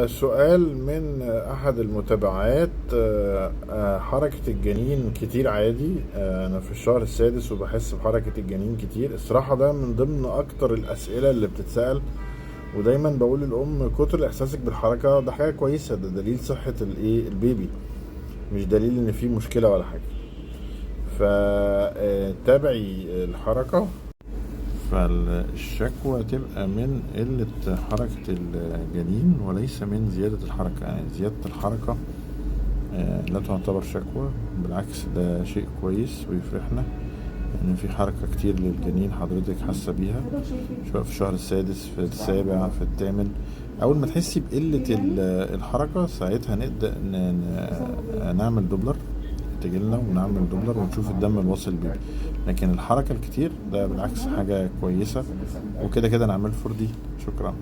سؤال من أحد المتابعات. حركة الجنين كتير عادي. أنا في الشهر السادس وبحس بحركة الجنين كتير. الصراحة ده من ضمن أكتر الأسئلة اللي بتتسأل، ودايما بقول للأم كتر إحساسك بالحركة ده حاجة كويسة، ده دليل صحة البيبي، مش دليل إن في مشكلة ولا حاجة. فتابعي الحركة. فالشكوى تبقى من قلة حركة الجنين وليس من زيادة الحركة. زيادة الحركة لا تعتبر شكوى، بالعكس ده شيء كويس ويفرحنا إن في حركة كتير للجنين حضرتك حاسة بيها، سواء في الشهر السادس في السابع في الثامن. أول ما تحسي بقلة الحركة ساعتها نبدأ نعمل دوبلر، تجيلنا ونعمل دوبلر ونشوف الدم الواصل للبيبي. لكن الحركة الكتير ده بالعكس حاجة كويسة، وكده كده نعمل 4D. شكرا.